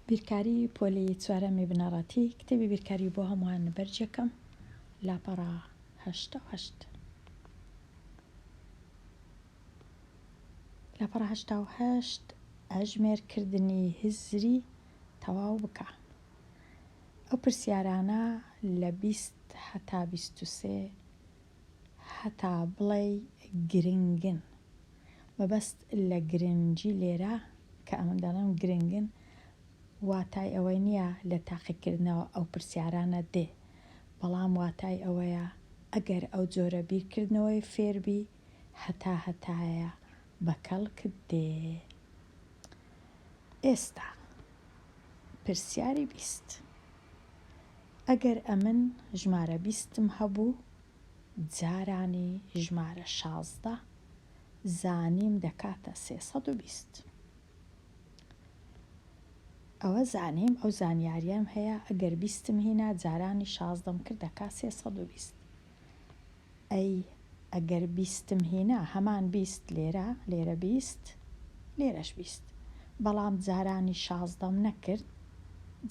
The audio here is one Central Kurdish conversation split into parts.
بیرکاری پۆلی چوارەمی بنەڕەتی کتێبی بیرکاری بۆ هەمووان بەرجەکەم لاپەڕە 88 لاپەڕە 88 ئەژمێرکردنی هزری تەواو بکە ئەو پرسیارانە لە 20 هەتا 23 هەتا بڵێی گرنگن مەبەست لە گرنگی لێرە کە ئەمن دەڵێم گرنگن واتای ئەوەی نییە لە تاقیکردنەوە ئەو پرسیارانە دێ بەڵام واتای ئەوەیە ئەگەر ئەو جۆرە بیرکردنەوەی فێربی هەتا هەتایە بە کەڵکت دێ. ئێستا پرسیاری 20 ئەگەر ئەمن ژمارە بیستم هەبوو جارانی ژمارە 16 زانیم دەکاتە 320. ئەوە زانیم ئەو زانیاریەم هەیە ئەگەر بیستم هینا جارانی شازدەم کرد دەکا 320. ئەی ئەگەر بیستم هینا هەمان 20 لێرە لێرە 20 لێرەش 20 بەڵام جارانی شازدەم نەکرد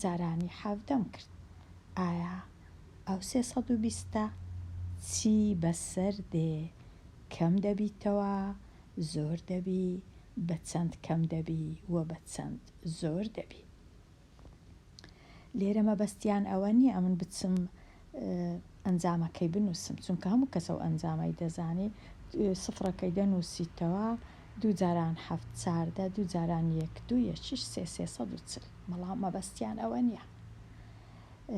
جارانی حەڤدەم کرد ئایا ئەو 320 چی بەسەر دێ کەم دەبیتەوە زۆر دەبی بە چەند کەم دەبی و بە چەند زۆر دەبی. لێرە مەبەستیان ئەوە نییە ئەمن بچم ئەنجامەکەی بنووسم چونکە هەموو کەس ئەو ئەنجامەی دەزانی سفرەکەی دەنووسیتەوە دوو جاران حەفت 14 دوو جاران یەک دوو یەکیش سێ 340 بەڵام مەبەستیان ئەوە نییە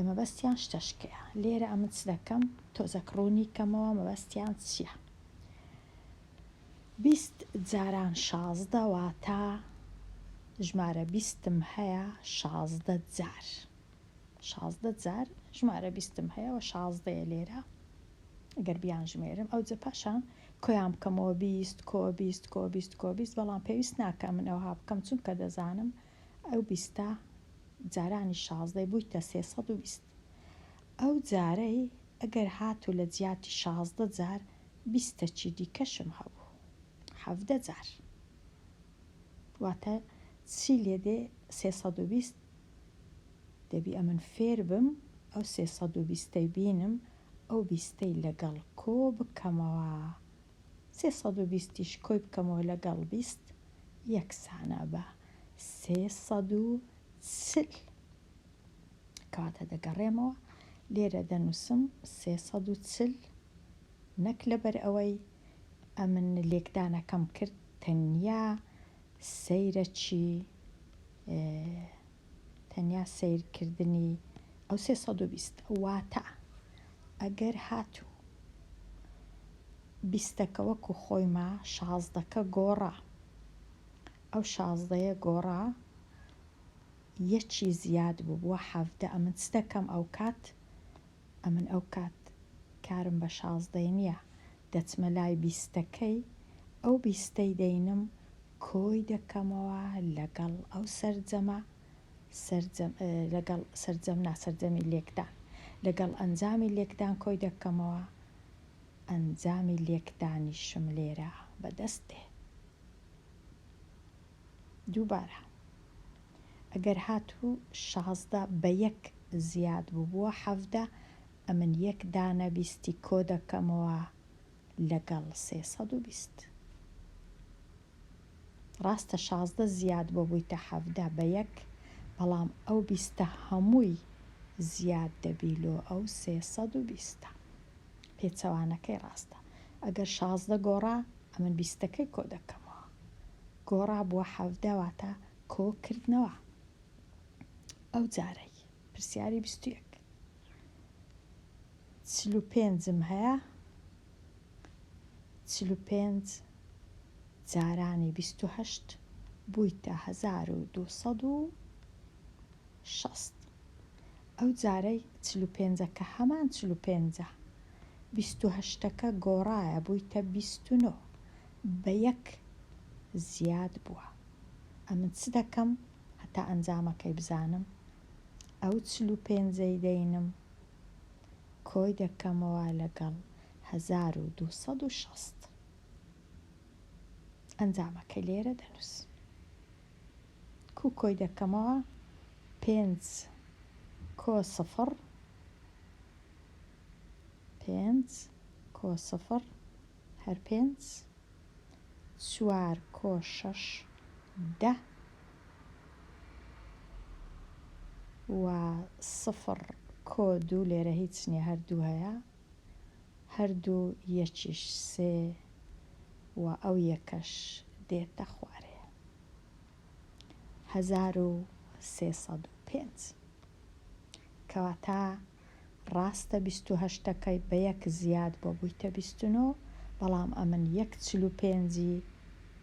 مەبەستیان شتەشکەیە لێرە ئەمن چ دەکەم تۆزەک ڕوونی کەمەوە مەبەستیان چییە 20 جاران 16 واتە ژمارە بیستم هەیە 16 جار 16 جار ژمارە بیستم هەیە و شازدەیە لێرە ئەگەر بیان ژمێرم ئەوجە پاشان کۆیان بکەمەوە 20 کۆ 20 کۆ 20 کۆ 20 بەڵام پێویست ناکە من ئەوها بکەم چونکە دەزانم ئەو بیستە جارانی شازدەی بوویتە 320 ئەو جارەی ئەگەر هاتوو لە جیاتی 16 جار بیستەکی دیکەشم هەبوو حەڤدە جار واتە چی لێ دێ 320 دەبی ئەمن فێر بم ئەو 320ەی بینم ئەو بیستەی لەگەڵ کۆ بکەمەوە 320یش کۆی بکەمەوە لەگەڵ 20 یەکسانە بە 340 کەواتە دەگەڕێمەوە لێرە دەنووسم 340 نەک لەبەر ئەوەی ئەمن لێکدانەکەم کرد تەنیا سەیرەکی تەنیا سەیرکردنی ئەو 320 واتە ئەگەر هاتوو بیستەکە وەکو خۆی ما شازدەکە گۆڕا ئەو شازدەیە گۆڕا یەکی زیاد بوو بووە حەڤدە ئەمن چ دەکەم ئەو کات ئەمن ئەو کات کارم بە شازدەی نییە دەچمە لای بیستەکەی ئەو بیستەی دەینم کۆی دەکەمەوە لەگەڵ ئەو سەرجەمە سەرجەم لەگەڵ سەرجەم نا سەرجەمی لێکدان لەگەڵ ئەنجامی لێکدان کۆی دەکەمەوە ئەنجامی لێکدانیشم لێرە بەدەست دێ. دووبارە ئەگەر هاتوو 16 بە یەک زیاد بوو بووە حەڤدە ئەمن یەک دانە بیستی کۆ دەکەمەوە لەگەڵ 320 ڕاستە 16 زیاد بۆ بوویتە حەڤدە بە یەک بەڵام ئەو بیستە هەمووی زیاد دەبی لۆ ئەو 320 پێچەوانەکەی ڕاستە ئەگەر 16 گۆڕا ئەمن بیستەکەی کۆ دەکەمەوە گۆڕا بووە حەڤدە واتە کۆکردنەوە ئەو جارەی پرسیاری 21 45م هەیە 45 جارانی 28 بوویتە 1260 ئەو جارەی 45ەکە هەمان 45ە 28ەکە گۆڕایە بوویتە 29 بە یەک زیاد بووە ئەمن چ دەکەم هەتا ئەنجامەکەی بزانم ئەو 45ەی دەینم کۆی دەکەمەوە لەگەڵ 1260 ئەنجامەکەی لێرە دەنووسم کو کۆی دەکەمەوە. پێنج کۆ سفڕ پێنج کۆ سفڕ هەر پێنج چوار کۆ شەش دە و سفڕ کۆ دوو لێرە هیچ نییە هەر دوو هەیە هەردوو یەکیش سێ و ئەو یەکەش دێتە خوارێ. 1305. کەواتە ڕاستە 28 ەکەی بە یەک زیاد بووە بوویتە 29، بەڵام ئەمن یەک 45 ی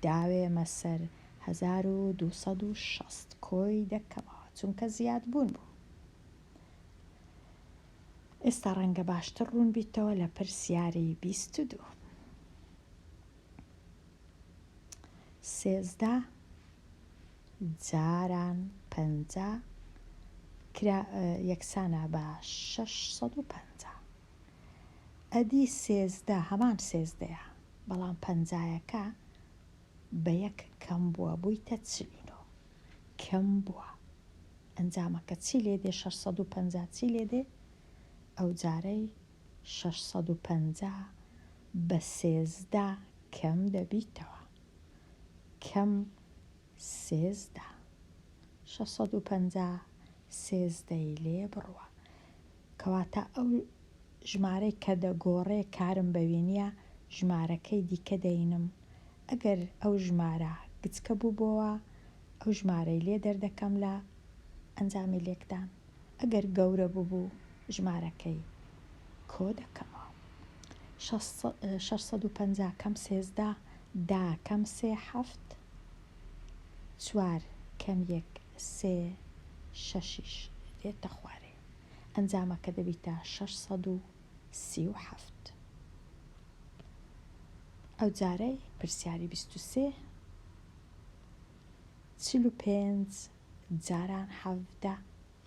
داوێمە سەر 1260 کۆی دەکەمەوە چونکە زیاد بوون بوو. ئێستا ڕەنگە باشتر ڕوون بیتەوە لە پرسیاری 22. 13 جاران 50 کرا یەکسانە بە 650. ئەدی 13 هەمان سێزدەیە بەڵام پەنجایەکە بە یەک کەم بووە بوویتە 49 کەم بووە. ئەنجامەکە چی لێ دێ؟ 650 چی لێ دێ؟ ئەو جارەی 650 بە 13 کەم دەبیتەوە. کەم 13. 650 سێزدەی لێ بڕوە. کەواتە ئەو ژمارەی کە دەگۆڕێ کارم بەوی نییە، ژمارەکەی دیکە دەینم. ئەگەر ئەو ژمارە گچکە بووبۆوە، ئەو ژمارەی لێ دەردەکەم لە ئەنجامی لێکدان. ئەگەر گەورە ببوو، ژمارەکەی کۆ دەکەمەوە. 650 کەم 13 دا کەم سێ حەفت، چوار کەم یەک سێ شەشیش دێتە خوارێ. ئەنجامەکە دەبیتە 637. ئەو جارەی پرسیاری 23، 45 جاران 17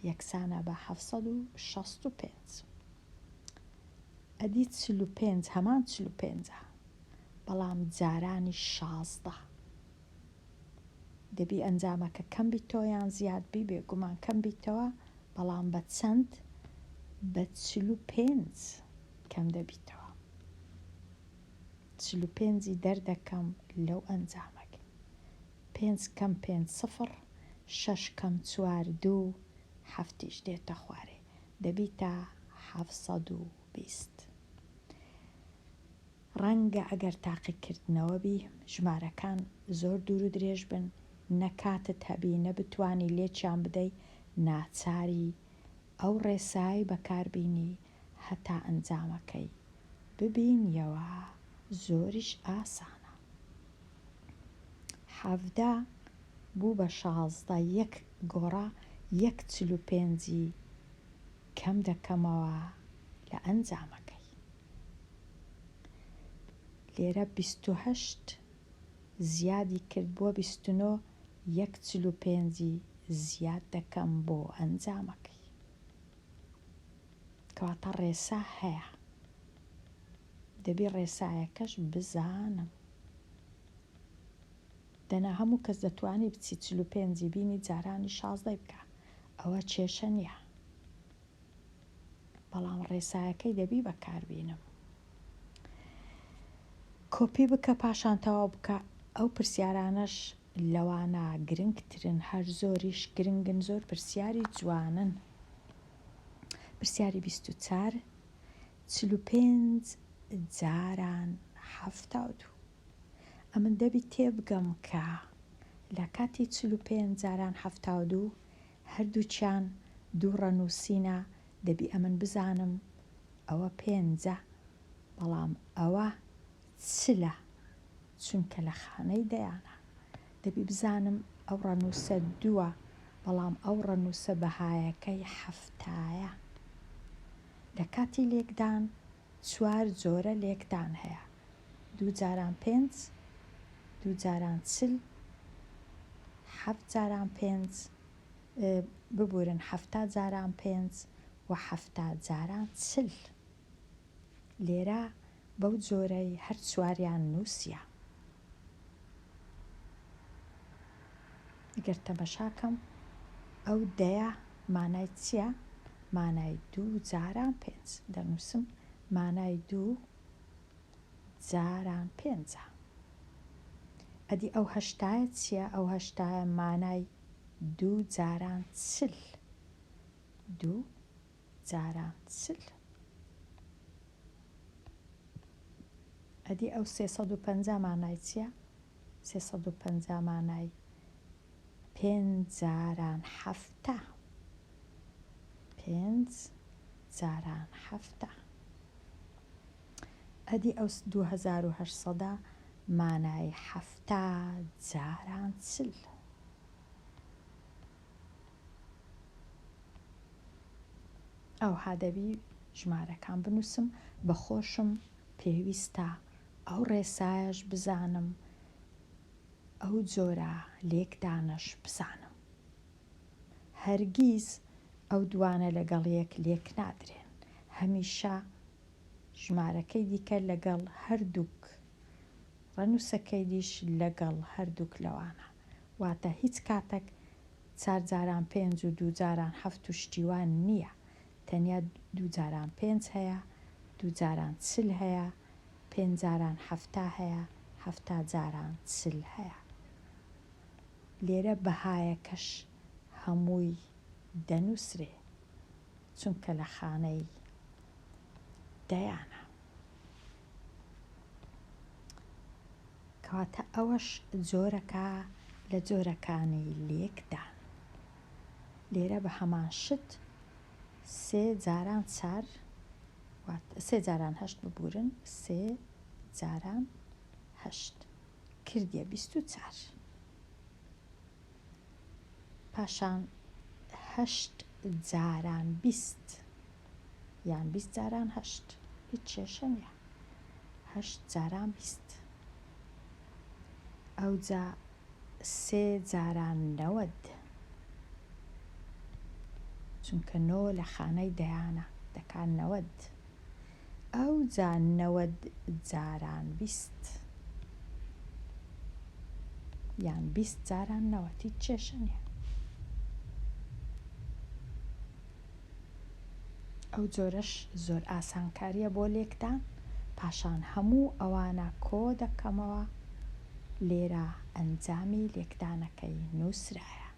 یەکسانە بە 765. ئەدی 45 هەمان 45ە بەڵام جارانی 16. دەبی ئەنجامەکە کەم بیتەوە یان زیاد بی؟ بێگومان کەم بیتەوە، بەڵام بە چەند؟ بە 45 کەم دەبیتەوە. 45ی دەردەکەم لەو ئەنجامەکەی. پێنج کەم پێنج سفڕ، شەش کەم چوار دوو، حەفتیش دێتە خوارێ. دەبیتە 720. ڕەنگە ئەگەر تاقیکردنەوە بی ژمارەکان زۆر دوور و درێژ بن، نە کاتت هەبی نە بتوانی لێکیان بدەی، ناچاری ئەو ڕێسای بەکاربینی هەتا ئەنجامەکەی ببینیەوە، زۆریش ئاسانە. 17 بوو بە 16 یەک گۆڕا، یەک 45ی کەم دەکەمەوە لە ئەنجامەکەی. لێرە 28 زیادی کرد بۆ 29، یەک 45ی زیاد دەکەم بۆ ئەنجامەکەی. کەواتە ڕێسا هەیە، دەبی ڕێسایەکەش بزانم. دەنا هەموو کەس دەتوانی بچی 45ی بینی جارانی 16ی بکە، ئەوە کێشە نییە، بەڵام ڕێسایەکەی دەبی بەکاربینم. کۆپی بکە پاشان تەواو بکە. ئەو پرسیارانەش لەوانە گرنگترن، هەر زۆریش گرنگن، زۆر پرسیاری جوانن. پرسیاری 24، 45 جاران 72. ئەمن دەبی تێبگەم کە لە کاتی 45 جاران 72 هەردووکیان دوو ڕەنووسینە، دەبی ئەمن بزانم ئەوە پێنجە بەڵام ئەوە چلە، چونکە لە خانەی دەیانە. دەبی بزانم ئەو ڕەنووسە دووە بەڵام ئەو ڕەنووسە بەهایەکەی حەفتایە. لە کاتی لێکدان چوار جۆرە لێکدان هەیە، دوو جاران پێنج، دوو جاران 40، حەفت جاران پێنج، ببورن 70 جاران پێنج و 70 جاران 40. لێرە بەو جۆرەی هەر چواریان نووسیە. ئەگەر تەمەشاکەم ئەو دەیە مانای چییە؟ مانای دوو جاران پێنج. دەنووسم مانای دوو جاران پێنجە. ئەدی ئەو هەشتایە چییە؟ ئەو هەشتایە مانای دوو جاران 40. دوو جاران 40. ئەدی ئەو 350 مانای چییە؟ 350 مانای پێنج جاران 70. پێنج جاران 70. ئەدی ئەو 2800 مانای 70 جاران 40. ئەوها دەبی ژمارەکان بنووسم، بە خۆشم پێویستە ئەو ڕێسایەش بزانم، ئەو جۆرە لێکدانەش بزانم. هەرگیز ئەو دوانە لەگەڵ یەک لێک نادرێن، هەمیشە ژمارەکەی دیکە لەگەڵ هەردووک ڕەنووسەکەی دیش لەگەڵ هەردووک لەوانە. واتە هیچ کاتەک چار جاران پێنج و دوو جاران حەفت و شتی وا نییە. تەنیا دوو جاران پێنج هەیە، دوو جاران 40 هەیە، پێنج جاران 70 هەیە، 70 جاران 40 هەیە. لێرە بەهایەکەش هەمووی دەنووسرێ چونکە لە خانەی دەیانە. کەواتە ئەوەش جۆرەکە لە جۆرەکانی لێکدان. لێرە بە هەمان شت سێ جاران چار، سێ جاران هەشت ببورن، سێ جاران هەشت کردیە 24. پاشان هەشت جاران 20 یان 20 جاران هەشت، هیچ کێشە نییە. هەشت جاران 20. ئەوجا سێ جاران 90، چونکە نۆ لە خانەی دەیانە دەکات 90. ئەوجا 90 جاران 20 یان 20 جاران 90، هیچ کێشە نییە. ئەو جۆرەش زۆر ئاسانکاریە بۆ لێکدان. پاشان هەموو ئەوانە کۆ دەکەمەوە، لێرە ئەنجامی لێکدانەکەی نووسرایە.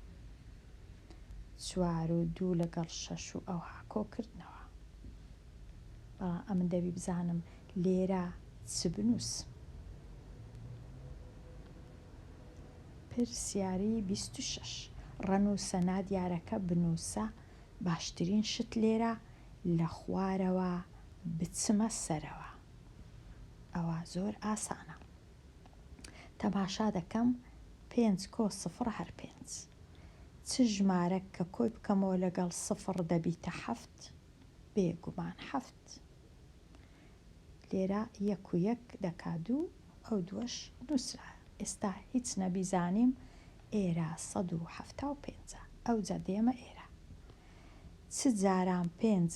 چوار و دوو لەگەڵ شەش و ئەوها کۆکردنەوە. بەڵام ئەمن دەبی بزانم لێرە چ بنووسم. پرسیاری 26. ڕەنووسە نادیارەکە بنووسە. باشترین شت لێرە لە خوارەوە بچمە سەرەوە. ئەوە زۆر ئاسانە. تەماشا دەکەم پێنج کۆ سفر هەر پێنج. چ ژمارەک کە کۆی بکەمەوە لەگەڵ سفر دەبیتە حەفت؟ بێگومان حەفت. لێرە یەک و یەک دەکا دوو، ئەو دووەش نووسرا. ئێستا هیچ نەبیزانیم ئێرە 175ە. ئەوجا دێمە ئێرە. چ جاران پێنج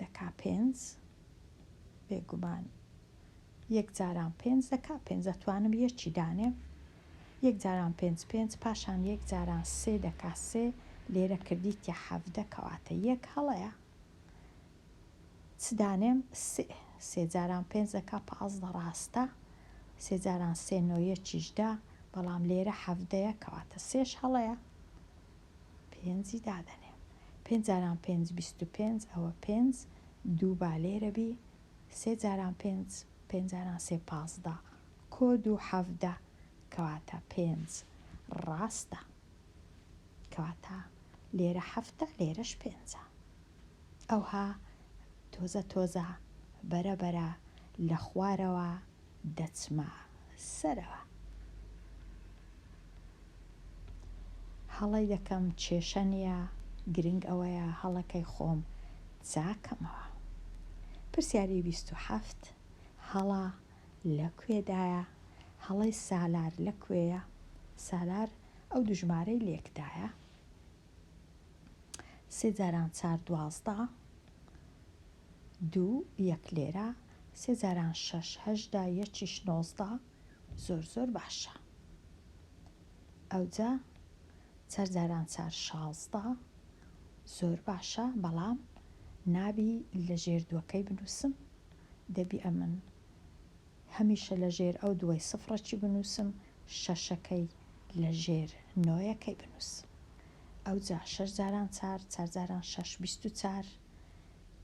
دەکا پێنج؟ بێگومان یەک جاران پێنج دەکا پێنج، دەتوانم یەکی دانێم. یەک جاران پێنج پێنج، پاشان یەک جاران سێ دەکا سێ، لێرە کردیتە 17، کەواتە یەک هەڵەیە. چ دانێم؟ سێ. سێ جاران پێنج دەکا 15، ڕاستە. سێ جاران سێ نۆ یەکیش دا، بەڵام لێرە 17یە، کەواتە سێش هەڵەیە. پێنجی دادەنێم. پێنج جاران پێنج 25، ئەوە پێنج، دوو با لێرە بی. سێ جاران پێنج، پێنج جاران سێ 15، کۆ دوو 17، کەواتە پێنج ڕاستە. کەواتە لێرە حەفتە، لێرەش پێنجە. ئەوها تۆزە تۆزە بەرە بەرە لە خوارەوە دەچمە سەرەوە. هەڵەی دەکەم کێشە نییە، گرنگ ئەوەیە هەڵەکەی خۆم چاکەمەوە. پرسیاری 27. هەڵە لە کوێدایە؟ هەڵەی سالار لە کوێیە؟ سالار ئەو دوو ژمارەی لێکدایە. سێ جاران چار 12، دوو یەک لێرە، سێ جاران شەش 18، یەکیش 19. زۆر زۆر باشە. ئەوجا چار جاران چار 16. زۆر باشە بەڵام نابی لە ژێر دووەکەی بنووسم دەبی ئەمن هەمیشە لە ژێر ئەو دووەی سفڕەکی بنووسم شەشەکەی لە ژێر نۆیەکەی بنووسم ئەوجا شەش جاران چار چار جاران شەش 24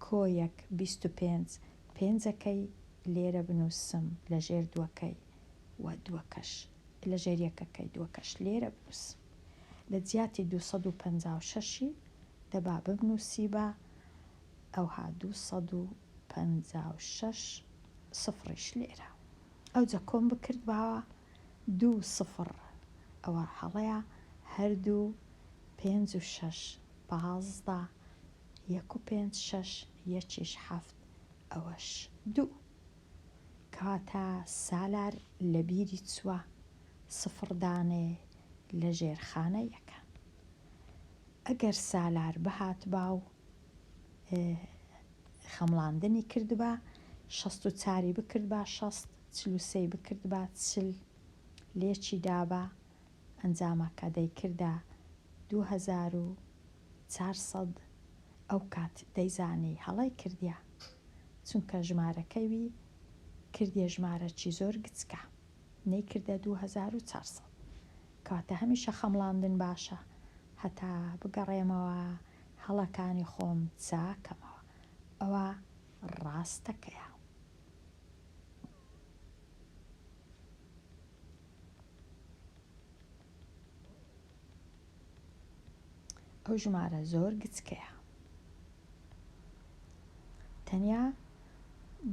کۆ یەک 25 پێنجەکەی لێرە بنووسم لە ژێر دووەکەی و دووەکەش لە ژێر یەکەکەی دووەکەش لێرە بنووسم لە جیاتی 256 ی دەبا بمنووسیبا ئەوها 256 سفڕیش لێرە ئەوجا کۆم بکردباوە دوو سفڕ ئەوە هەڵەیە هەردوو پێنج و شەش 15 یەک و پێنج شەش یەکیش حەفت ئەوەش دوو. کەواتە سالار لە بیری چووە سفڕ دانێ لە ژێر خانە یەکان. ئەگەر سالار بهاتبا و خەمڵاندنی کردبا، 64 ی بکردبا 60، 43 ی بکردبا 40، لێکی دابا، ئەنجامەکە دەیکردە 2400، ئەوکات دەیزانی هەڵەی کردیە، چونکە ژمارەکەی وی کردیە ژمارەکی زۆر گچکە، نەیکردە 2400. کەواتە هەمیشە خەمڵاندن باشە، هەتا بگەڕێمەوە هەڵەکانی خۆم چاکەمەوە. ئەوە ڕاستەکەیە. ئەو ژمارە زۆر گچکەیە. تەنیا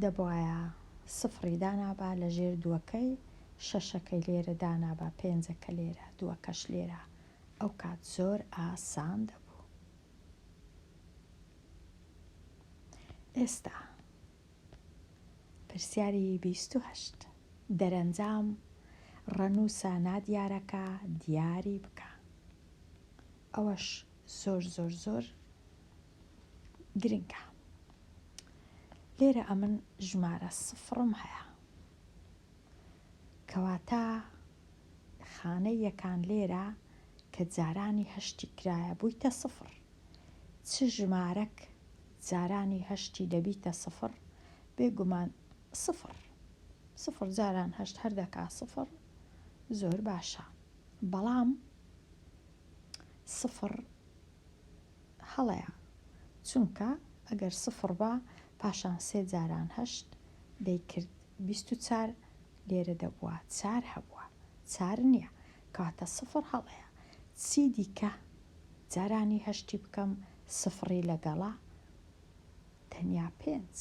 دەبوایە سفڕی دانابا لە ژێر دووەکەی، شەشەکەی لێرە دانابا، پێنجەکە لێرە، دووەکەش لێرە، ئەو کات زۆر ئاسان دەبوو. ئێستا پرسیاری 28، دەرەنجام ڕەنووسە نادیارەکە دیاری بکە. ئەوەش زۆر زۆر زۆر گرنگە. لێرە ئەمن ژمارە سفڕم هەیە، کەواتە خانەی یەکان لێرە کە جارانی هەشتی کرایە بوویتە سفڕ. چ ژمارەک جارانی هەشتی دەبیتە سفڕ؟ بێگومان سفڕ. سفڕ جاران هەشت هەر دەکا سفڕ. زۆر باشە. بەڵام سفڕ هەڵەیە، چونکە ئەگەر سفڕ با پاشان سێ جاران هەشت دەیکرد 24، لێرە دەبووە چار هەبووە، چار نییە، کەواتە سفڕ هەڵەیە. چی دیکە جارانی هەشتی بکەم سفڕی لەگەڵە؟ تەنیا پێنج.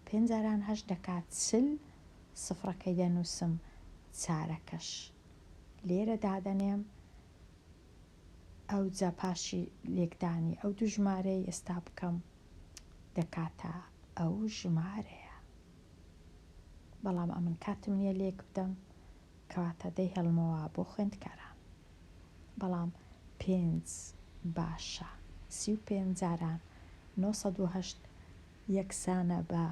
پێنج جاران هەشت دەکات 40، سفڕەکەی دەنووسم، چارەکەش لێرە دادەنێم. ئەوجا پاشی لێکدانی ئەو دوو ژمارەی ئێستا بکەم دەکاتە ئەو ژمارەیە. بەڵام ئەمن کاتم نییە لێک بدەم، کەواتە دەیهێڵمەوە بۆ خوێندکاران. بەڵام پێنج باشە، 35 جاران 908 یەکسانە بە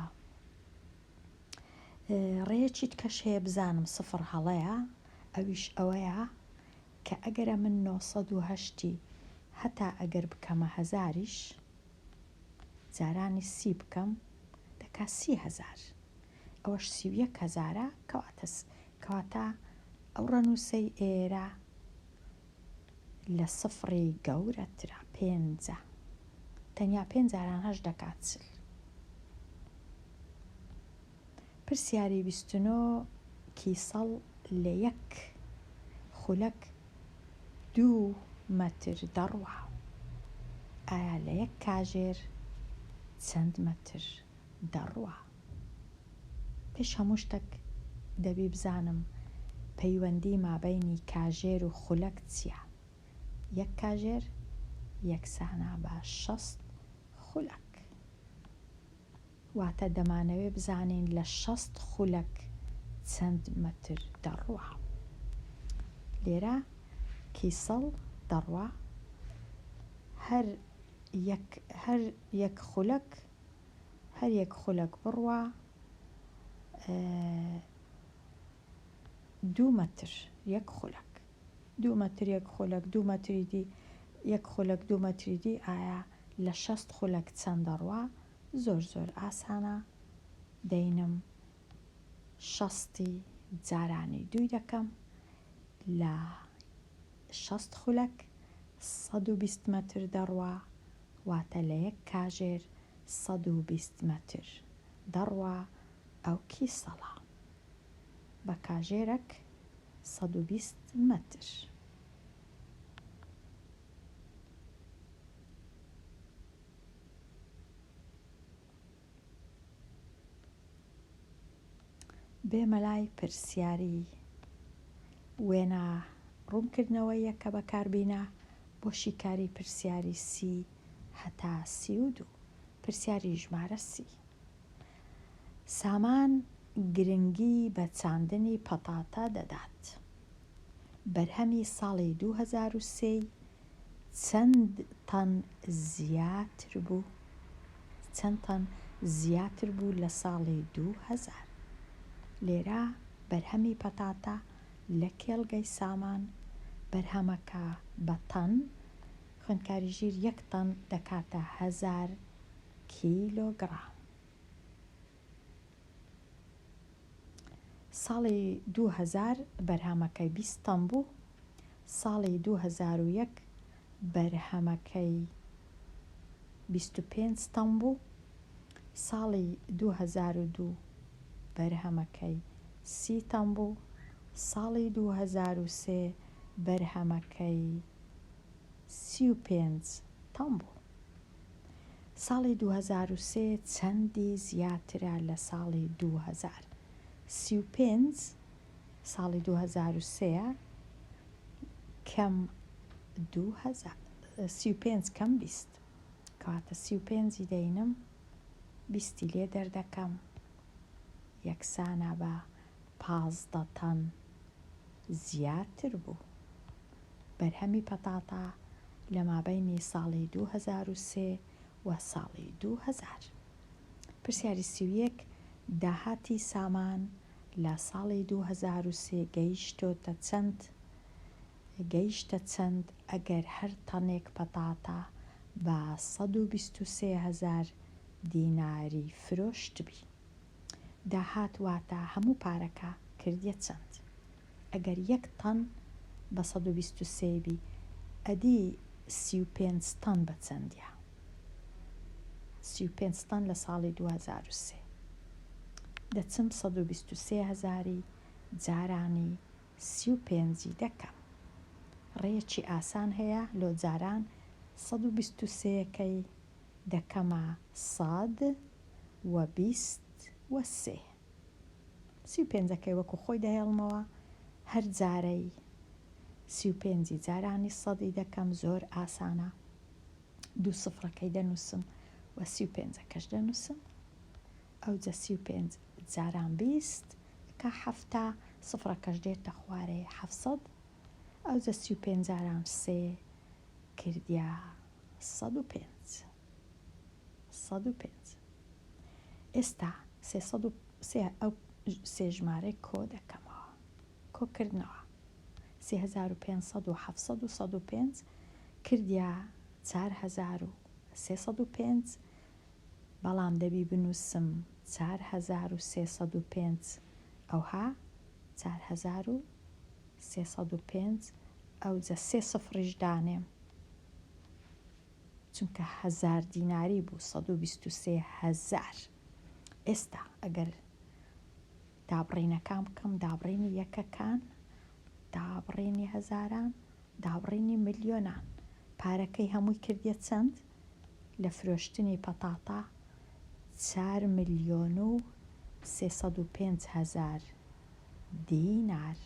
ڕێیەکی تکەش هەیە بزانم سفڕ هەڵەیە، ئەویش ئەوەیە کە ئەگەر ئەمن 908 ی هەتا ئەگەر بکەمە هەزاریش جارانی سی بکەم دەکا 30,000، ئەوەش 31 هەزارە. کەواتە کەواتە ئەو ڕەنووسەی ئێرە لە سفڕی گەورەترە، پێنجە. تەنیا پێنج جاران هەشت دەکات 40. پرسیاری 29، کیسەڵ لە یەک خولەک دوو مەتر دەڕوا، ئایا لە یەک کاژێر چەند مەتر دەڕوا؟ پێش هەموو شتەک دەبی بزانم پەیوەندی مابەینی کاژێر و خولەک چییە. یەک کاژێر یەکسانە بە 60 خولەک. واتە دەمانەوێ بزانین لە 60 خولەک چەند مەتر دەڕوا. لێرە کیسەڵ دەڕوا، هەر یەک هەر یەک خولەک هەر یەک خولەک بڕوا دوو مەتر، یەک خولەک دوو مەتر، یەک خولەک دوو مەتری دی. یەک خولەک دوو مەتری دی ئایا لە 60 خولەک چەند دەڕوا؟ زۆر زۆر ئاسانە دەینم شەستی جارانی دووی دەکەم لە 60 خولەک 120 مەتر دەڕوا واتە لە یەک کاژێر 120 مەتر دەڕوا ئەو کیسەڵە بە کاژێرەک 120 مەتر. بێمە لای پرسیاری وێنە ڕوونکردنەوەیەکە بەکاربینە بۆ شیکاری پرسیاری سی هەتا 32. پرسیاری ژمارە سی. سامان گرنگی بە چاندنی پەتاتە دەدات. بەرهەمی ساڵی 2003 ی چەند تەن زیاتر بوو؟ چەند تەن زیاتر بوو لە ساڵی 2000؟ لێرە بەرهەمی پەتاتە لە کێڵگەی سامان، بەرهەمەکە بە تەن، خوێندکاری ژیر یەک تەن دەکاتە 1000 کیلۆگڕام. ساڵی 2000 بەرهەمەکەی 20 تەن بوو، ساڵی 2001 بەرهەمەکەی 25 تەن بوو، ساڵی 2002 بەرهەمەکەی 30 تەن بوو، ساڵی 2003 بەرهەمەکەی 35 تەن بوو. ساڵی 2003 چەندی زیاترە لە ساڵی 2000؟ 35 ساڵی 2003 کەم 2000 35 کەم 20 کەواتە 35ی دەینم بیستی لێ دەردەکەم یەکسانە بە 15 تەن زیاتر بوو. بەرهەمی پەتاتە لە مابەینی ساڵی 2003 و ساڵی 2000. پرسیاری 31 داهاتی سامان لە ساڵی 2003 گەیشتۆتە چەند؟ گەیشتە چەند ئەگەر هەر تەنێک پەتاتە بە 123 هەزار دیناری فرۆشتبی؟ داهات واتە هەموو پارەکە کردیە چەند؟ ئەگەر یەک تەن بە 123 بی ئەدی 35 تەن بە چەندیە؟ 35 تەن لە ساڵی 2003 دەچم 123 هەزاری جارانی 35ی دەکەم. ڕێیەکی ئاسان هەیە لۆ جاران 123ەکەی دەکەمە 123. 35ەکەی وەکو خۆی دەهێڵمەوە هەر جارەی 35ی جارانی سەدی دەکەم زۆر ئاسانە. دوو سفرەکەی دەنووسم و 35ەکەش دەنووسم. ئەوجە 35 جاران 20 کە حەفتا سفرەکەش دێتە خوارێ 700 ئەوجە 35 جاران سێ کردیا 105 105 ئێستا 303 ئەو سێ ژمارەی کۆ دەکەمەوە کۆکردنەوە 3500 و 700 و 105 کردیا 4305 بەڵام دەبی بنووسم 4305 ئەوها 4305 ئەوجە سێ سفریش دانێم چونکە هەزار دیناری بوو 123 هەزار. ئێستا ئەگەر دابڕینەکان بکەم دابڕینی یەکەکان دابڕینی هەزاران دابڕینی ملیۆنان پارەکەی هەمووی کردیە چەند؟ لە فرۆشتنی پەتاتە 4 ملیۆن و 305 هەزار دینار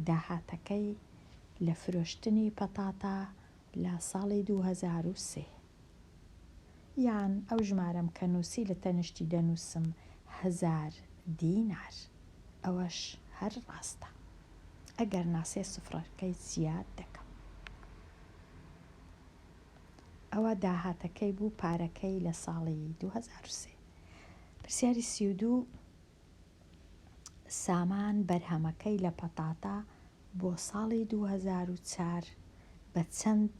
داهاتەکەی لە فرۆشتنی پەتاتە لە ساڵی 2003. یان ئەو ژمارەم کە نووسی لە تەنیشتی دەنووسم هەزار دینار ئەوەش هەر ڕاستە ئەگەر ناسێ سفرەکەی زیاد دەکەم. ئەوە داهاتەکەی بوو پارەکەی لە ساڵی 2003. پرسیاری 32 سامان بەرهەمەکەی لە پەتاتە بۆ ساڵی 2004 بە چەند؟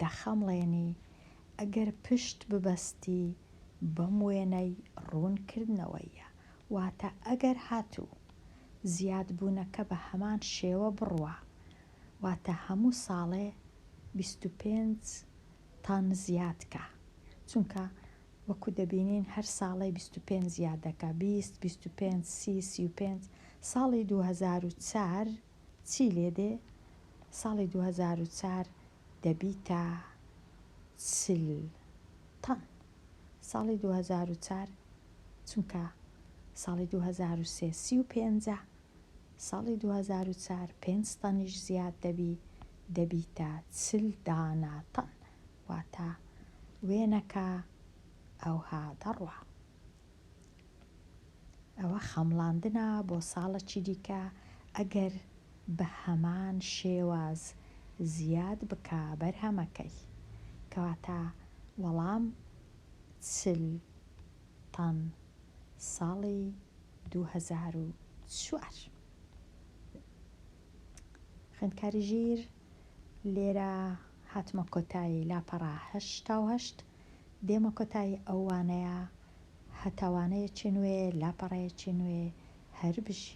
دەخەمڵێنی ئەگەر پشت ببەستی بەم وێنەی ڕوونکردنەوەیە واتە ئەگەر هاتوو زیادبوونەکە بە هەمان شێوە بڕوا واتە هەموو ساڵێ 25 تەن زیاد کا چونکە وەکو دەبینین هەر ساڵەی 25 زیاد دەکا 20 25 30 35 ساڵی 2004 چی لێ دێ؟ ساڵی 2004 دەبیتە 40 تەن ساڵی 2004 چونکە ساڵی 2003 35 ە ساڵی 2004 پێنج تەنیش زیاد دەبی دەبیتە 40 دانە تەن واتە وێنەکە ئەوها دەڕوا. ئەوە خەمڵاندنە بۆ ساڵەکی دیکە ئەگەر بە هەمان شێواز زیاد بکا بەرهەمەکەی. کەواتە وەڵام 40 تەن ساڵی 2004. خوێندکاری ژیر لێرە هاتمە کۆتایی لاپەڕە 88 دێمە کۆتایی ئەو وانەیە هەتا وانەیەکی نوێ لاپەڕەیەکی نوێ هەر بژی.